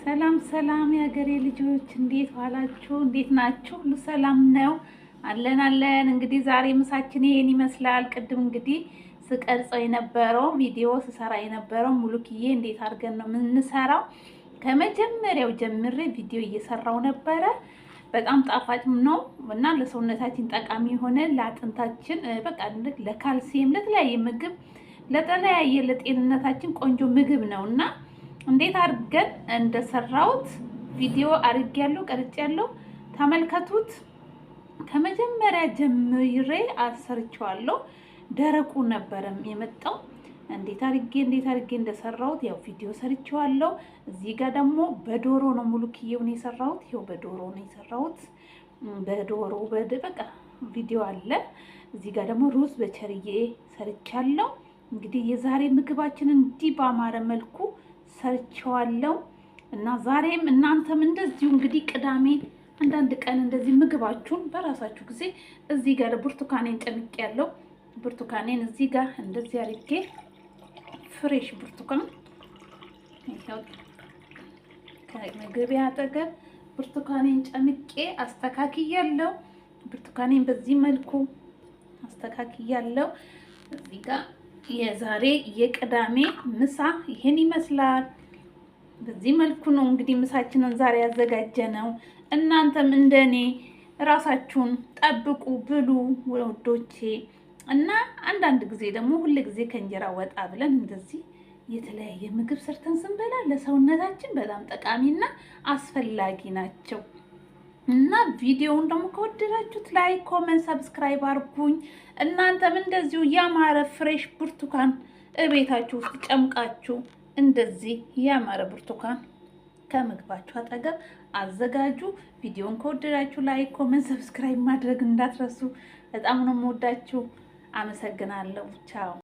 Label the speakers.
Speaker 1: ሰላም ሰላም የሀገሬ ልጆች እንዴት ዋላችሁ? እንዴት ናችሁ? ሁሉ ሰላም ነው? አለን አለን። እንግዲህ ዛሬ ምሳችን ይሄን ይመስላል። ቅድም እንግዲህ ስቀርጸው የነበረው ቪዲዮ ስሰራ የነበረው ሙሉክዬ እንዴት አድርገን ነው የምንሰራው ከመጀመሪያው ጀምሬ ቪዲዮ እየሰራው ነበረ። በጣም ጣፋጭ ነው እና ለሰውነታችን ጠቃሚ የሆነ ለአጥንታችን በቃ ለካልሲየም፣ ለተለያየ ምግብ፣ ለተለያየ ለጤንነታችን ቆንጆ ምግብ ነውና እንዴት አድርገን እንደሰራሁት ቪዲዮ አድርጌያለሁ፣ ቀርጬያለሁ። ተመልከቱት። ከመጀመሪያ ጀምሬ አሰርቼዋለሁ። ደረቁ ነበረም የመጣው። እንዴት አድርጌ እንደሰራሁት ያው ቪዲዮ ሰርቼዋለሁ። እዚህ ጋር ደግሞ በዶሮ ነው ሙሉክዬውን የሰራሁት። ይኸው በዶሮ ነው የሰራሁት። በዶሮ በቃ ቪዲዮ አለ። እዚህ ጋር ደግሞ ሩዝ በቸርዬ ሰርቻለሁ። እንግዲህ የዛሬ ምግባችን እንዲህ ባማረ መልኩ ሰርቼዋለሁ እና ዛሬም እናንተም እንደዚሁ እንግዲህ ቅዳሜ አንዳንድ ቀን እንደዚህ ምግባችሁን በራሳችሁ ጊዜ። እዚህ ጋር ብርቱካኔን ጨምቄያለሁ። ብርቱካኔን እዚህ ጋር እንደዚህ አድርጌ fresh ብርቱካን ይኸው ከምግቤ አጠገብ ብርቱካኔን ጨምቄ አስተካክያለሁ። ብርቱካኔን በዚህ መልኩ አስተካክያለሁ። እዚህ ጋር የዛሬ የቅዳሜ ምሳ ይሄን ይመስላል። በዚህ መልኩ ነው እንግዲህ ምሳችንን ዛሬ ያዘጋጀነው። እናንተም እንደኔ ራሳችሁን ጠብቁ፣ ብሉ ውዶቼ። እና አንዳንድ ጊዜ ደግሞ ሁል ጊዜ ከእንጀራ ወጣ ብለን እንደዚህ የተለያየ ምግብ ሰርተን ስንበላ ለሰውነታችን በጣም ጠቃሚና አስፈላጊ ናቸው። እና ቪዲዮውን ደግሞ ከወደዳችሁት like፣ comment፣ subscribe አድርጉኝ። እናንተም እንደዚሁ ያማረ fresh ብርቱካን እቤታችሁ ውስጥ ጨምቃችሁ እንደዚህ ያማረ ብርቱካን ከምግባችሁ አጠገብ አዘጋጁ። ቪዲዮን ከወደዳችሁ like፣ comment፣ subscribe ማድረግ እንዳትረሱ። በጣም ነው የምወዳችሁ። አመሰግናለሁ። ቻው።